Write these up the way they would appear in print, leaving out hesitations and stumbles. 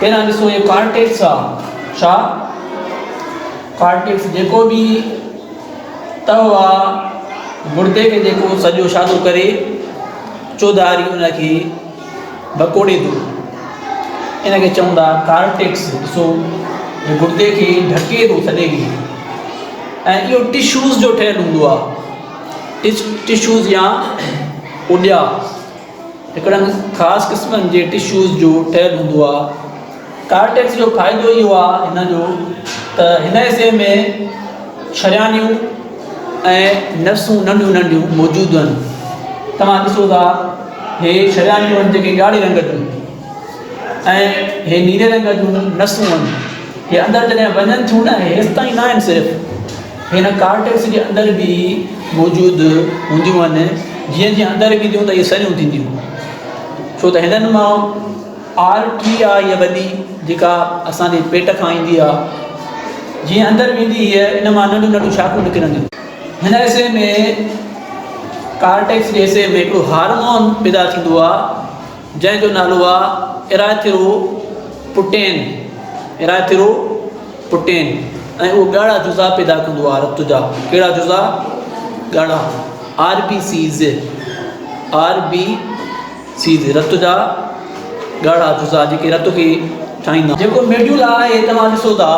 پهريان ڏسو اهو ڪارٽيڪس آ. ڇا؟ ڪارٽيڪس جيڪو به تهه آ گڙدي کي جيڪو سڄو ڇا ٿو ڪري چوڌاري ان کي وڪوڙي ٿو. ان کي چون ٿا ڪارٽيڪس. ڏسو هي گڙدي کي ڍڪي ٿو سڄي کي ۽ اهو ٽشوز جو ٺهيل هوندو آ. ٽشوز يا اڏيا هڪڙن خاص قسمن جي ٽشوز جو ٺهيل هوندو آهي. ڪارٽيڪس جو فائدو اهو آهي هن جو ته هن حصي ۾ شريانيون ۽ نسون ننڍيون ننڍيون موجود آهن. توهان ڏسو ٿا هي شريانيون آهن جيڪي ڳاڙهي رنگ جون ۽ هي نيري رنگ جون نسون آهن. هي اندر جڏهن وڃن ٿيون نه هيستائين نه آهن صرف هن ڪارٽيڪس جي اندر به موجود هونديون آهن. جيئن جيئن اندر وينديون ته اهي سريون ٿينديون ڇو ته هنن مان آرٽري آهي هيء وڏي جيڪا اسان جي پيٽ کان ايندي آهي. جيئن اندر ويندي هيء ان مان ننڍيون ننڍيون شاخون نڪرنديون. هن حصي ۾ ڪارٽيڪس جي حصي ۾ هڪڙو هارمون پيدا ٿيندو آهي جنهن جو نالو آهي ارائٿرو پٽين، ارائٿرو پٽين، ۽ اهو ڳاڙها جزا پيدا ڪندو آهي رت جا. ڪهڙا جزا؟ ڳاڙها، R B Cs, R B Cs, رت جا ڳاڙها جزا جيڪي رت کي ٺاهيندا. جيڪو ميڊيولا آهي توهان ڏسو ٿا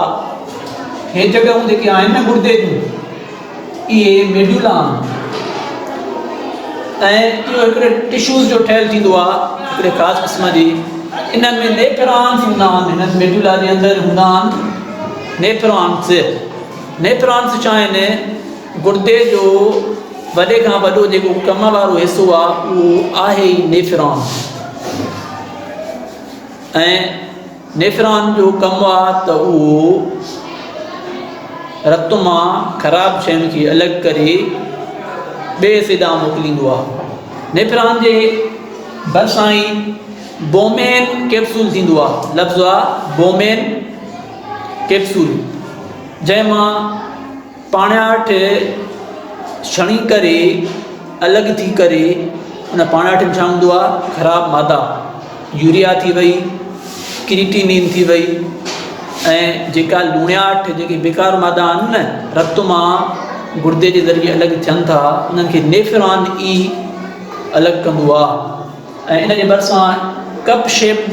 هي جڳهون جيڪي آهن نه گڙدي جون اهي ميڊيولا آهن ۽ اهو هڪڙي ٽشوز جو ٺهيل ٿيندو آهي هڪڙي خاص قسم جي ان ۾ نيفرانس هوندا آهن هنن ميڊيولا جي اندر هوندا آهن نيفرانس. نيفرانس ڇا آهن؟ گڙدي جو وڏي کان وڏو جيڪو ڪم وارو حصو آهي اهو آهي ئي نيفران ۽ نيفران جو ڪم آ ته اهو رت مان خراب شين کي الڳ ڪري ٻئي حصي ڏانهن موڪليندو آ. نيفران جي ڀرسان ئي بومين ڪيپسول ٿيندو آ. لفظ آ بومين ڪيپسول جنهن مان پاڻياٺ ڇڻي ڪري الڳ ٿي ڪري ان پاڻياٺ ۾ ڇا هوندو آهي خراب مادا يوريا ٿي وئي ڪريٽينين ٿي وئي ۽ جيڪا لوڻياٺ جيڪي بيڪار مادا آهن نه رت مان گردي جي ذريعي الڳ ٿين ٿا انهن کي نيفران ئي الڳ ڪندو آهي. ۽ ان جي ڀرسان ڪپ شيپڊ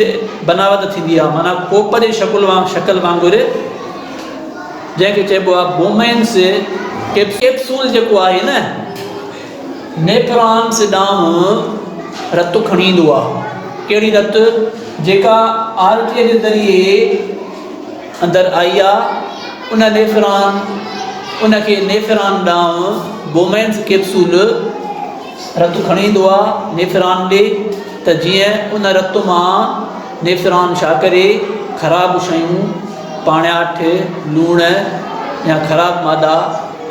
بناوت ٿيندي آهي معنيٰ ڪوپ جي شڪل شڪل وانگر جنهن کي چئبو آهي بومينس ڪيپسول جيڪو آهي نه نيفرانس ڏانهن رت کڻي ايندو آهي ڪهڙي رت جيڪا آرٽري جي ذريعي اندر آئي آهي ان نيفران ان کي نيفران ڏانهن بومينس ڪيپسول رت کڻي ايندو آ نيفران ڏي ته جيئن ان رت مان نيفران ڇا ڪري خراب شيون پاڻياٺ، لوڻ يا خراب مادا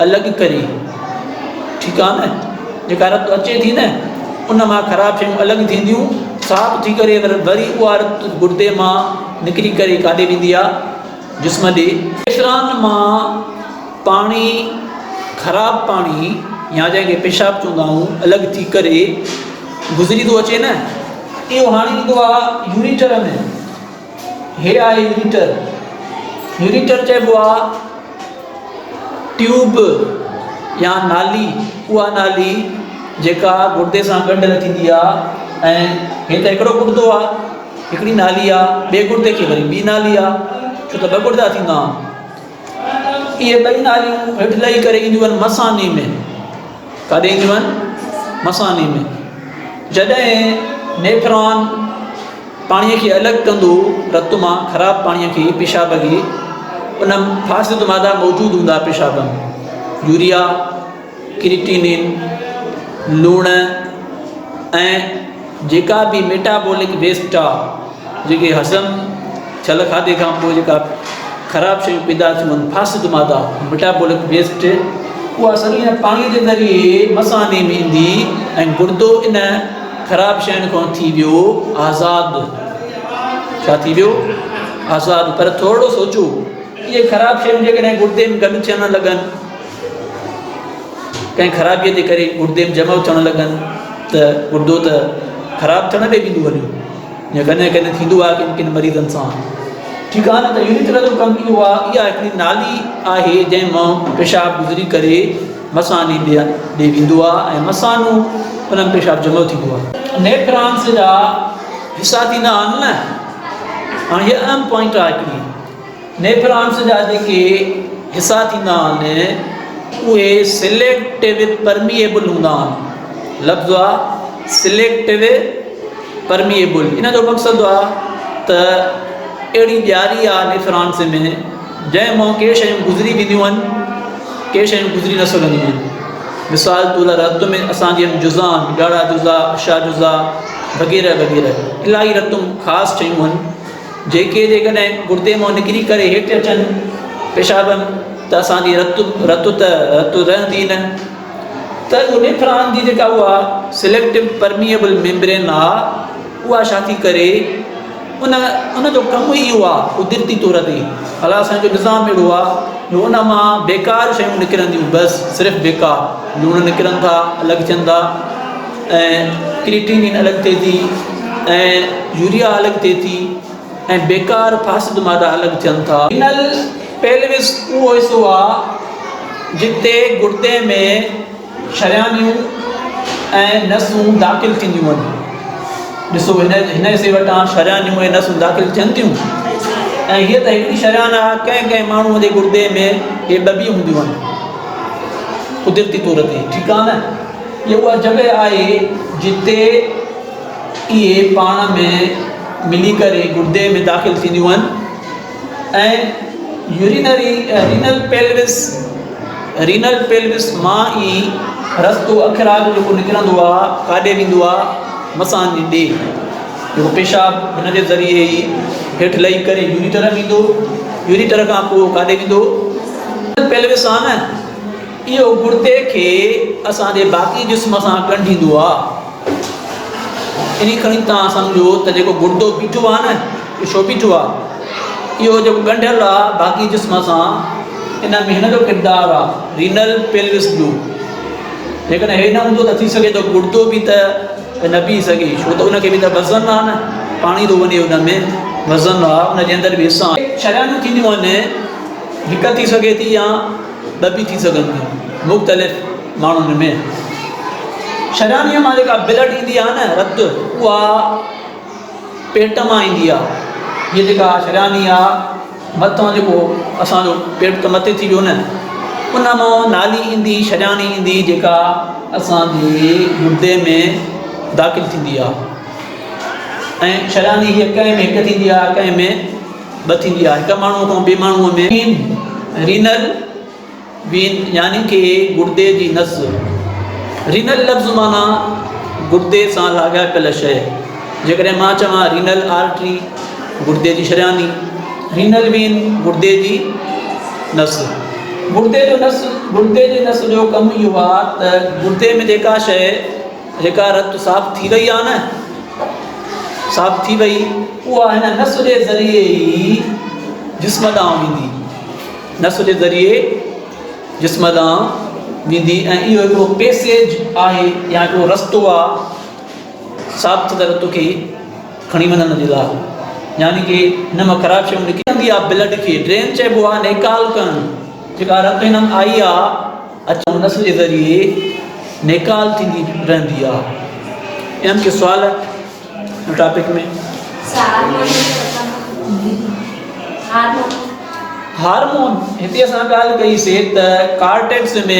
الڳ ڪري ٺيڪ آ نه جيڪا رت اچي ٿي نه ان مان خراب شيون الڳ ٿينديون صاف ٿي ڪري وري اها رت گردي مان نڪري ڪري ڪاڏي ويندي آ جسم ڏي. نيفران مان پاڻي، خراب پاڻي يا جنهن کي پيشاب چوندا آهيون، الڳ ٿي ڪري گذري ٿو اچي نه، اهو هاڻي ايندو آهي يوريٽر ۾. هي آهي يوريٽر. يوريٽر چئبو آهي ٽيوب يا نالي، اها نالي جيڪا گردي سان ڳنڍيل ٿيندي آهي ۽ هي ته هڪڙو گردو آهي، هڪڙي نالي آهي، ٻئي گردي کي وري ٻي نالي آهي، ڇو ته ٻه گردا ٿيندا آهن. اهي ٻئي ناليون هيٺ لهي ڪري اينديون آهن مثاني ۾. ڪاڏي اينديون آهن؟ مثاني ۾. جڏهن نيفران پاڻيء کي الڳ ڪندو رت مان خراب پاڻيء کي پيشاب کي ان فاسد مادا موجود هوندا پيشاب ۾ يوريا، ڪريٽينين، لوڻ ۽ جيڪا به ميٽابولڪ ويسٽ آ جيڪي هضم ٿيل کاڌي کان پوء جيڪا خراب شيون پيدا ٿيون آهن فاسد مادا ميٽابولڪ ويسٽ اها سڄي ان پاڻي جي ذريعي مثاني ۾ ايندي ۽ گردو ان خراب شين کان ٿي ويو آزاد. ڇا ٿي ويو؟ آزاد. پر ٿورڙو سوچو اهي خراب شيون جيڪڏهن گردي ۾ گڏ ٿيڻ لڳن ڪنهن خرابيء جي ڪري گردي ۾ جمع ٿيڻ لڳن ته گردو ته خراب ٿيڻ ڏي ويندو هليو. يا ڪڏهن ڪڏهن ٿيندو آهي ڪن ڪن مريضن سان. ٺيڪ آ نه ته يوريٿرا جو ڪم اهو آ اها هڪڙي نالي آهي جنهن مان پيشاب گذري ڪري مثاني ڏي ويندو آ ۽ مثانو ان ۾ پيشاب جمع ٿيندو آ. نيفرانس جا حصا ٿيندا آهن نه هاڻي هي اهم پوائنٽ آ هڪڙي نيفرانس جا جيڪي حصا ٿيندا آهن اهي سليڪٽو پرميئبل هوندا آهن لفظ آ سليڪٽو پرميئبل ان جو مقصد آ ته اهڙي ڄاري آ نيفرانس ۾ جنهن مان ڪي شيون گذري وينديون آهن ڪي شيون گذري نه سگهنديون آهن مثال طور رت ۾ اسان جي جزا آهن ڳاڙها جزا اڇا جزا وغيره وغيره الاهي رت خاص شيون آهن جيڪي جيڪڏهن گردي مان نڪري ڪري هيٺ اچن پيشاب ته اسانجي رت رت ته رت رهندي نه ته اهو نيفران جي جيڪا اها سليڪٽو پرميئبل ميمبرين آ اها ڇا ٿي ڪري ان ان جو ڪم ئي اهو آ قدرتي طور تي الله سائين جو نظام اهڙو آ جو ان مان بيڪار شيون نڪرنديون بس صرف بيڪار لوڻ نڪرن ٿا الڳ ٿين ٿا ۽ ڪريٽينين الڳ ٿئي ٿي ۽ يوريا الڳ ٿئي ٿي ۽ بيڪار فاسد مادا الڳ ٿين ٿا. رينل پيلوس اهو حصو آ جتي گردي ۾ شريانيون ۽ نسون داخل ٿينديون آهن. ڏسو هن هن حصي وٽان شريانيون ۽ نسون داخل ٿين ٿيون ۽ هيء ته هڪڙي شريان آ ڪنهن ڪنهن ماڻهوء جي گردي ۾ اهي ٻه به هونديون آهن قدرتي طور تي ٺيڪ آ نه هيء اها جڳهه آهي جتي اهي پاڻ ۾ ملي ڪري گردي ۾ داخل ٿينديون آهن ۽ يورينري رينل پيلوس رينل پيلوس مان ئي رستو اخراج جيڪو نڪرندو آهي ڪاڏي ويندو آهي مثاني ڏي جيڪو پيشاب هن جي ذريعي ئي هيٺ لهي ڪري يوريٽر ۾ ايندو يوريٽر کان پوء ڪاڏي ويندو پيلوس آهي نه اهو گردي کي اسان جي باقي جسم سان ڳنڍيندو آهي انهي کڻي توهان سمجهو ته جيڪو گردو بيٺو آهي نه اهو ڇو بيٺو آهي اهو جيڪو ڳنڍيل آهي باقي جسم سان ان ۾ هن جو ڪردار آهي رينل پيلوس جو جيڪڏهن هي نه هوندو ته ٿي سگهي ٿو گردو به ته نه بيهي سگهي ڇو ته ان کي به ته وزن آهي نه پاڻي ٿو وڃي ان ۾ وزن آهي ان جي اندر به حصا شريانيون ٿينديون آهن هڪ ٿي سگهي ٿي يا ٻه به ٿي سگهن ٿيون مختلف ماڻهن ۾ شريانيء مان جيڪا بلڊ ايندي آهي نه رت اها پيٽ مان ايندي آهي هيء جيڪا شرياني آهي مٿان جيڪو اسانجو پيٽ ته مٿي ٿي ويو نه ان مان نالي ايندي شرياني ايندي جيڪا اسانجي گردي ۾ داخل ٿيندي آهي ۽ شرياني هيء ڪنهن ۾ هڪ ٿيندي آهي ڪنهن ۾ ٻه ٿيندي آهي هڪ ماڻهوء کان ٻئي ماڻهوء ۾. رينل وين يعني ڪي گردي جي نس. رينل لفظ معنيٰ گردي سان لاڳاپيل شيء. جيڪڏهن مان چوان رينل آرٽري گردي جي شرياني، رينل وين گردي جي نس. گردي جو نس گردي جي نس جو ڪم اهو آهي ته گردي ۾ جيڪا شيء جيڪا رت صاف ٿي وئي آهي نه صاف ٿي وئي اها هن نس جي ذريعي ئي جسم ڏانهن ويندي نس جي ذريعي جسم ڏانهن ويندي ۽ اهو هڪڙو پيسيج آهي يا هڪڙو رستو آهي صاف ٿيل رت کي کڻي وڃڻ جي لاء يعني ڪي هن مان خراب شيون نڪرندي آهي بلڊ کي ڊرين چئبو آهي نيڪال ڪرڻ جيڪا رت هن ۾ آئي آهي اچ نس جي ذريعي نيڪال ٿيندي رهندي آ. اهم ڪي سوال هن ٽاپڪ ۾؟ هارمون هتي اسان ڳالهه ڪئي سي ته ڪارٽيڪس ۾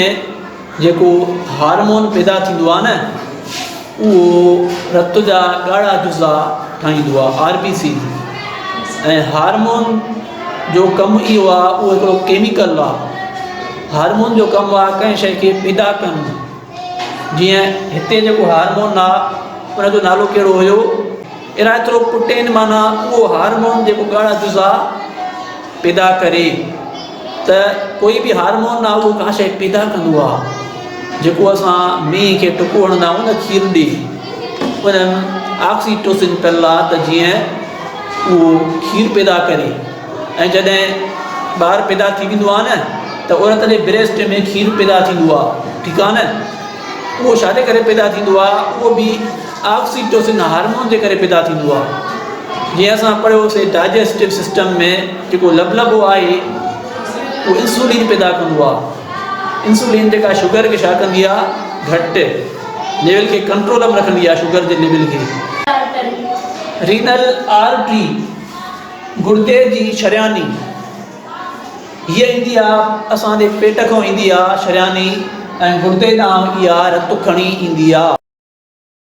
جيڪو هارمون پيدا ٿيندو آ نه اهو رت جا ڳاڙها جزا ٺاهيندو آهي آر بي سيز ۽ هارمون جو ڪم اهو آهي اهو هڪڙو ڪيميڪل آهي هارمون جو ڪم آهي ڪنهن شيء کي پيدا ڪرڻ جيئن هتي جيڪو هارمون آهي ان جو نالو ڪهڙو هيو ارائٿروپوٽين معنيٰ اهو هارمون جيڪو ڳاڙها جزا پيدا ڪري ته ڪوئي به هارمون نه اهو ڪا شيء پيدا ڪندو آهي جيڪو اسان مينهن کي ٽڪو هڻندا آهيون نه کير ڏي ان آڪسيٽوسن پيل آهي ته جيئن اهو کير پيدا ڪري ۽ جڏهن ٻار پيدا ٿي ويندو آهي نه ته عورت جي بريسٽ ۾ کير پيدا ٿيندو آهي ٺيڪ آهي نه اهو ڇا جي ڪري پيدا ٿيندو آهي اهو به آڪسيٽوسن هارمون جي ڪري پيدا ٿيندو آهي. جيئن اسان پڙهيوسي ڊائجسٽو سسٽم ۾ جيڪو لبلبو آهي اهو انسولين پيدا ڪندو آهي. انسولين جيڪا شگر کي ڇا ڪندي آهي گهٽ ليول کي ڪنٽرول ۾ رکندي آهي شگر جي ليول کي. رينل آرٽري گڙدي جي شرياني هيء ايندي آهي اسان جي پيٽ کان ايندي آهي شرياني ۽ گڙدي ڏانهن اها رت کڻي ايندي آهي.